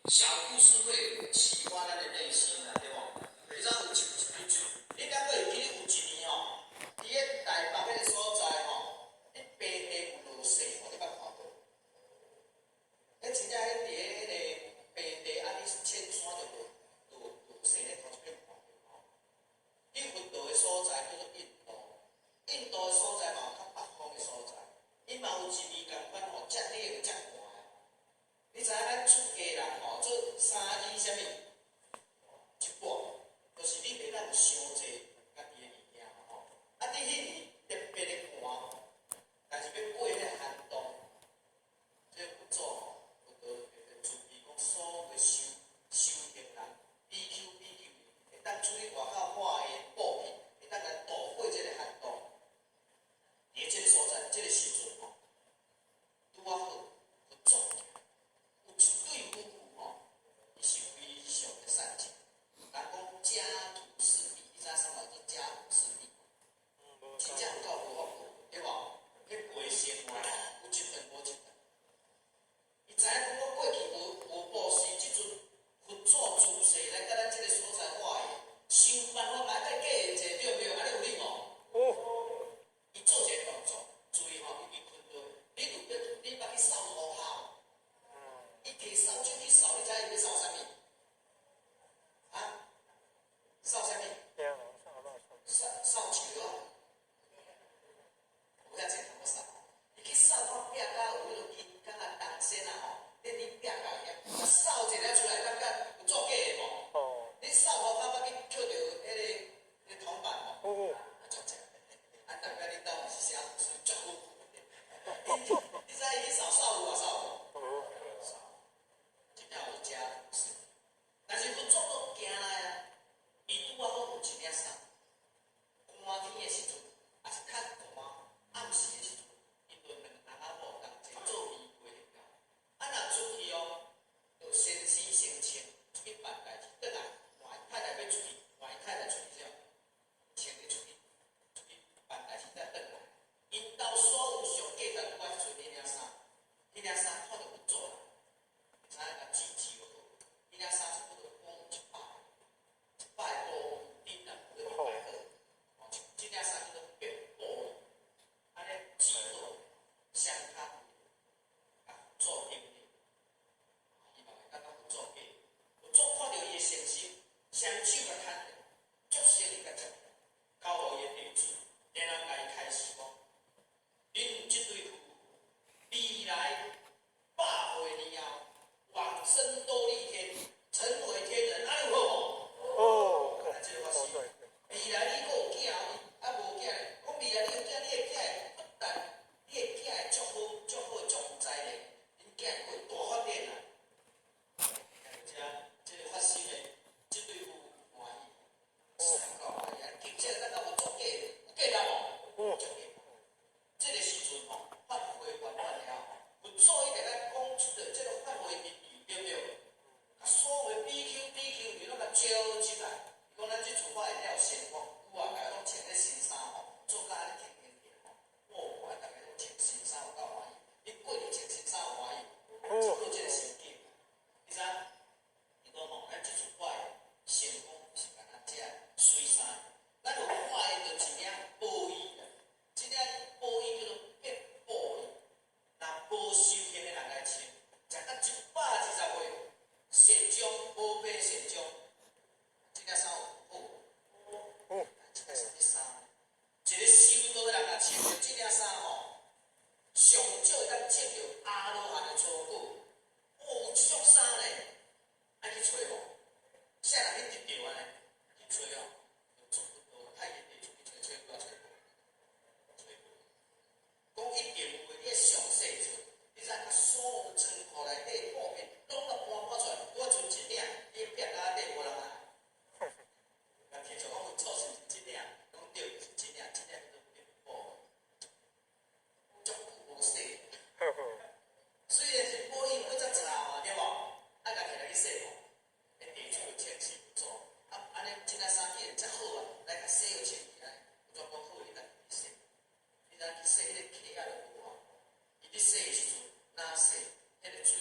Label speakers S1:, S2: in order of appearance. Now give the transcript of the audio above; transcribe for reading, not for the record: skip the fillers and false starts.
S1: 小故事會啟發咱的內心啊，對無？你知影有一一一，你敢閣會記得有一年吼，佇個台北彼個所在吼，咧平地有落雪，你捌看過？彼真正彼佇個彼個平地啊，你淺山就落落落雪咧，頭一擺看著吼。去佛陀的所在叫做印度，印度的所在嘛有較北方的所在，伊嘛有一年仝款吼，遮冷遮寒。你知影咱出家人吼，做三衣啥物？一半，就是你袂當有傷濟家己的物件吼。啊，佇彼年特別的寒，但是欲過彼個寒冬，這個佛祖吼，佛陀特別慈悲講，所有的修修行人，比丘比丘尼，會當出去外口化緣布品，會當來度過這個寒冬。佇這個所在，這個時陣吼，拄仔好佛祖有一對夫婦吼，伊是非常的善巧。人講家徒四壁，你知影啥物叫做家徒四壁？真正有夠無福報，對無？彼過生活吼，有一頓無一頓。伊知影講我過去無無布施，這陣佛祖住世來佮咱這個所在化緣，想辦法來佮過者，對毋對？按呢有理無？伊做一個動作，注意吼，伊困落，你有欲你捌去掃塗跤？伊提掃帚去掃，你知伊欲掃啥物？啊？掃啥物？掃掃樹啊！無遐濟通好掃。伊去掃看壁跤有彼個金剛啊、銅線啊吼，咧你壁跤遐，掃一个出來，感覺有做假的無？你掃塗跤捌去抾著彼個銅板無？啊，足濟！啊，代表恁兜毋是啥是足好。你知伊去掃掃有偌掃無？掃，真正有家徒四壁。但是佛祖閣行來啊，伊拄仔好有一領衫，寒天的時陣，抑是較寒暗時的時陣，𪜶就兩翁仔某同齊做衣櫃的。啊，若出去哦，就先生先穿出去辦代誌，轉來換伊太太欲出去，換伊太太出去了，穿咧出去，出去辦代誌再轉來。𪜶兜所有上價值拄仔是穿彼領衫，彼領衫看著佛祖啦，知影共指示就好。彼領衫差不多講有100，100個布頂啊，有一百個。哦，這領衫叫做白布，按呢織好，雙跤，共佛祖頂禮，希望會感覺佛祖過。佛祖看著伊的誠心，雙手共牽著，足誠意共接，交予伊的弟子，然後共伊開示講：恁這對夫婦未來百歲年後，往生忉利天，成為天人，按呢有好無？
S2: 哦，
S1: 這個我是。未來你閣有囝，啊無囝，講未來你有囝，你的囝不但你的囝會足好、足好、足有才能，恁囝會大發展啊！這這個發心的這對夫婦歡喜，三夠歡喜，而且感覺有做假，有價值無？足價。這個時陣吼，法會圓滿了後，佛祖一定愛講出的這個法會秘密，對不對？啊，所有的比丘、比丘尼攏共招集來，伊講咱這次法會了成功，有啊，大家攏穿咧新衫吼，做甲按呢挺挺挺吼，哦，我逐家攏穿新衫有夠歡喜。你過去穿新衫有歡喜無？差不多這個心境，你知影？伊講吼，咱這次法會成功是干焦這媠衫，咱有法會就一領寶衣啦，這領寶衣叫做白布衣，若無修行的人來穿，食到120歲，善終無病善終，這領衫有好無？這個啥物衫？一個修道的人若穿著這領衫吼，上少會當證著阿羅漢的初果。哦，有這種衫呢，愛去揣無？啥人去得著按呢？去揣哦，做不多，派伊地出去揣，揣無揣無？揣無。講一定有的，你愛詳細揣。你知影所有倉庫內底布片，攏共搬搬出來，拄仔剩一領，你壁跤底無人愛。啊，聽說講佛祖是毋是這領？講對，是這領，這領叫做白布，足久無洗。雖然是保養過才臭啊，對無？啊，共摕來去洗無？彼地主就清洗佛祖，啊，按呢這領衫既然遮好啊，來共洗好穿起來。佛祖講好，你家己去洗。你知影去洗彼個坑仔就無啊？伊咧洗的時陣，若洗彼個水